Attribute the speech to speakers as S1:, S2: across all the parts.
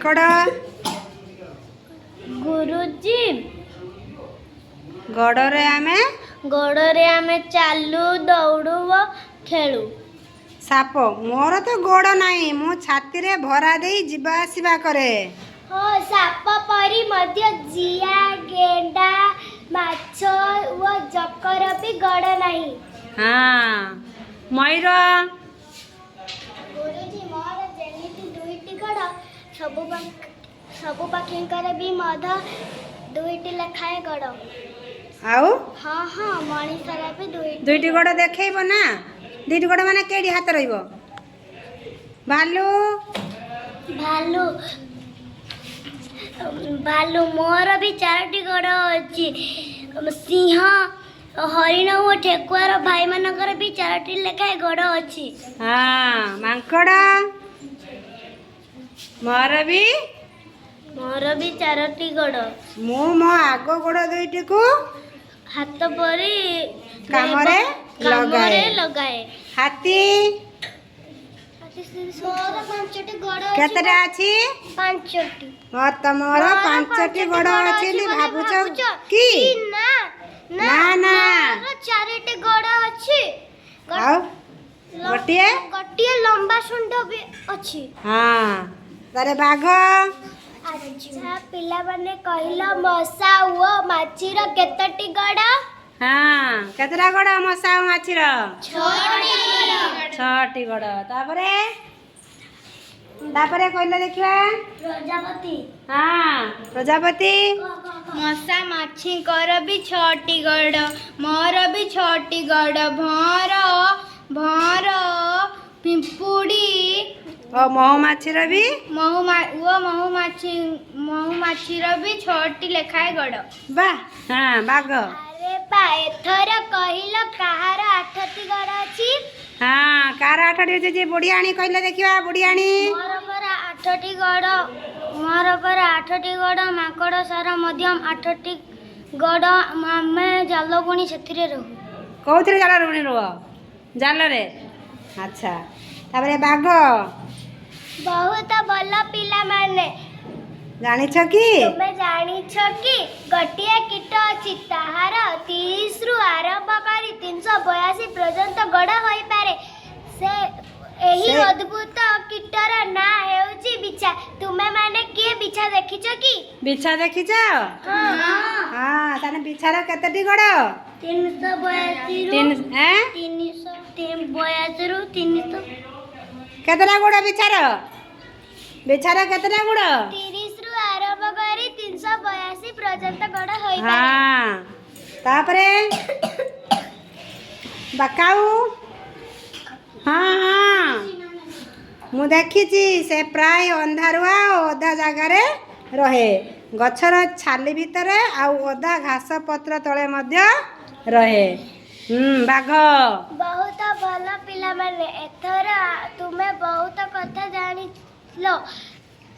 S1: ମାଙ୍କଡ଼।
S2: ଗୁରୁଜୀ,
S1: ଗୋଡ଼ରେ ଆମେ
S2: ଗୋଡ଼ରେ ଆମେ ଚାଲୁ, ଦୌଡ଼ୁ ଓ ଖେଳୁ।
S1: ସାପ, ମୋର ତ ଗୋଡ଼ ନାହିଁ, ମୁଁ ଛାତିରେ ଭରା ଦେଇ ଯିବା ଆସିବା କରେ।
S2: ହଁ, ସାପ ପରି ମଧ୍ୟ ଜିଆ, ଗେଣ୍ଡା, ମାଛ ଓ ଜୋକର ବି ଗୋଡ଼ ନାହିଁ।
S1: ହଁ, ମୟୂର।
S2: ଗୁରୁଜୀ, ମୋର ଯେମିତି ଦୁଇଟି ଗୋଡ଼, ସବୁ ପକ୍ଷୀଙ୍କର ବି ମଧ୍ୟ ଦୁଇଟି ଲେଖାଏଁ ଗୋଡ଼।
S1: ଆଉ?
S2: ହଁ, ମଣିଷର ବି ଦୁଇଟି।
S1: ଦୁଇଟି ଗୋଡ଼ ଦେଖେଇବ ନା? ଦୁଇଟି ଗୋଡ଼ ମାନେ କେଇଠି ହାତ ରହିବ? ଭାଲୁ।
S2: ଭାଲୁ, ଭାଲୁ, ମୋର ବି ଚାରୋଟି ଗୋଡ଼ ଅଛି। ସିଂହ, ହରିଣ ଓ ଠେକୁଆର ଭାଇମାନଙ୍କର ବି ଚାରୋଟି ଲେଖାଏଁ ଗୋଡ଼ ଅଛି।
S1: ହଁ, ମାଙ୍କଡ଼, ମୋର ବି
S2: ମୋର ବି ଚାରୋଟି ଗୋଡ଼।
S1: ମୁଁ ମୋ ଆଗ ଗୋଡ଼ ଦୁଇଟିକୁ
S2: ହାତ ପରି
S1: କାମରେ
S2: କାମରେ
S1: ଲଗାଏ।
S2: ଲଗାଏ।
S1: ହାତୀ।
S2: ମୋର ପାଞ୍ଚଟି ଗୋଡ଼।
S1: କେତେଟା ଅଛି?
S2: ପାଞ୍ଚଟି।
S1: ତମର ପାଞ୍ଚଟି ଗୋଡ଼ ଅଛି ବୋଲି ଭାବୁଛ କି?
S2: ନା।
S1: ନା, ନା।
S2: ମୋର ଚାରିଟି ଗୋଡ଼ ଅଛି।
S1: ଆଉ ଗୋଟିଏ?
S2: ଗୋଟିଏ ଲମ୍ବା ଶୁଣ୍ଢ ବି ଅଛି।
S1: ହଁ, ତାରେ ବାଘ।
S2: ଆଚ୍ଛା ପିଲାମାନେ, କହିଲ ମଶା ଓ ମାଛିର କେତୋଟି ଗୋଡ଼?
S1: ହଁ, କେତେଟା ଗୋଡ଼ ମଶା ଆଉ ମାଛିର?
S2: ଛଅଟି।
S1: ଛଅଟି ଗୋଡ଼। ତାପରେ, ତାପରେ କହିଲେ ଦେଖିବା।
S2: ପ୍ରଜାପତି।
S1: ହଁ, ପ୍ରଜାପତି।
S2: ମଶା ମାଛିଙ୍କର ବି ଛଅଟି ଗୋଡ଼। ମୋର ବି ଛଅଟି ଗୋଡ଼। ଭଅଁର, ଭଅଁର, ପିମ୍ପୁଡ଼ି
S1: ଓ ମହୁମାଛିର ବି
S2: ଓ ମହୁମାଛିର ବି ଛଅଟି ଲେଖାଏଁ ଗୋଡ଼।
S1: ବା, ହଁ, ବାଘ।
S2: ଆରେ ବା, ଏଥର କହିଲ କାହାର ଆଠଟି ଗୋଡ଼ ଅଛି?
S1: ହଁ, କାହାର ଆଠଟି ଅଛି ଯେ ବୁଢ଼ିଆଣୀ କହିଲେ ଦେଖିବା, ବୁଢ଼ିଆଣୀ।
S2: ମୋର ପରା ଆଠଟି ଗୋଡ଼। ମୋର ପରା ଆଠଟି ଗୋଡ଼। ମାଙ୍କଡ଼ ସାର ମଧ୍ୟ ଆଠଟି ଗୋଡ଼। ଆମେ ଜାଲ ବୁଣି ସେଥିରେ ରହୁ।
S1: କୋଉଥିରେ ଜାଲରେ ବୁଣି ରୁହ? ଜାଲରେ, ଆଚ୍ଛା। ତାପରେ ବାଘ।
S2: ବହୁତ ଭଲ ପିଲାମାନେ।
S1: ଜାଣିଛ କି?
S2: ତୁମେ ଜାଣିଛ କି ଗୋଟିଏ କୀଟ ଅଛି, ତାହାର 30ରୁ ଆରମ୍ଭ କରି 382 ପର୍ଯ୍ୟନ୍ତ ଗୋଡ଼ ହୋଇପାରେ। ସେ ଏହି ଅଦ୍ଭୁତ କୀଟର ନାଁ ହେଉଛି ବିଛା। ତୁମେମାନେ କିଏ ବିଛା ଦେଖିଛ କି?
S1: ବିଛା ଦେଖିଛ? ହଁ, ତାହେଲେ ବିଛାର କେତୋଟି ଗୋଡ଼?
S2: 382ରୁ
S1: ତିନି ଏଁ
S2: 382ରୁ 300।
S1: କେତେଟା ଗୋଡ଼ ବିଛାର? ବିଛାର କେତେଟା ଗୋଡ଼?
S2: 30ରୁ ଆରମ୍ଭ କରି 382 ପର୍ଯ୍ୟନ୍ତ ଗୋଡ଼ ହୋଇପାରେ।
S1: ହଁ, ତାପରେ ବାକାଉ। ହଁ, ମୁଁ ଦେଖିଛି, ସେ ପ୍ରାୟ ଅନ୍ଧାରୁଆ ଓ ଓଦା ଜାଗାରେ ରହେ। ଗଛର ଛାଲି ଭିତରେ ଆଉ ଓଦା ଘାସ ପତ୍ର ତଳେ ମଧ୍ୟ ରହେ। ବାଘ।
S2: ବହୁତ ଭଲ ପିଲାମାନେ, ଏଥର ତୁମେ ବହୁତ କଥା ଜାଣିଲ।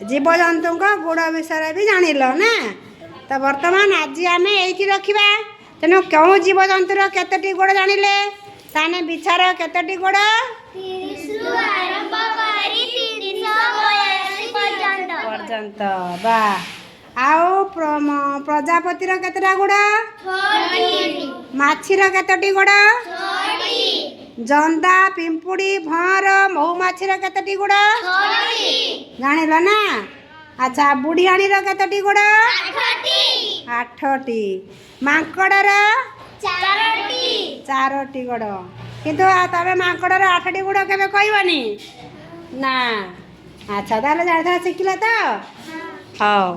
S1: ଜୀବଜନ୍ତୁଙ୍କ ଗୋଡ଼ ବିଷୟରେ ବି ଜାଣିଲ ନା? ତ ବର୍ତ୍ତମାନ ଆଜି ଆମେ ଏଇଠି ରଖିବା। ତେଣୁ କେଉଁ ଜୀବଜନ୍ତୁର କେତୋଟି ଗୋଡ଼ ଜାଣିଲେ? ତାହେଲେ ବିଛାର କେତୋଟି ଗୋଡ଼?
S2: 30ରୁ ଆରମ୍ଭ କରି 382 ପର୍ଯ୍ୟନ୍ତ।
S1: ପର୍ଯ୍ୟନ୍ତ ବା। ଆଉ ପ୍ରଜାପତିର କେତେଟା ଗୋଡ଼?
S2: ଛଅଟି।
S1: ମାଛିର କେତୋଟି ଗୋଡ଼?
S2: ଛଅଟି।
S1: ଜନ୍ଦା, ପିମ୍ପୁଡ଼ି, ଭଅଁର, ମହୁମାଛିର କେତୋଟି ଗୋଡ଼?
S2: ଛଅଟି।
S1: ଜାଣିଲ ନା? ଆଚ୍ଛା, ବୁଢ଼ିଆଣୀର କେତୋଟି ଗୋଡ଼?
S2: ଆଠଟି।
S1: ଆଠଟି। ମାଙ୍କଡ଼ର?
S2: ଚାରୋଟି।
S1: ଚାରୋଟି ଗୋଡ଼। କିନ୍ତୁ ତମେ ମାଙ୍କଡ଼ର ଆଠଟି ଗୋଡ଼ କେବେ କହିବନି ନା? ଆଚ୍ଛା, ତାହେଲେ ଜାଣିଥା, ଶିଖିଲ ତ? ହଉ।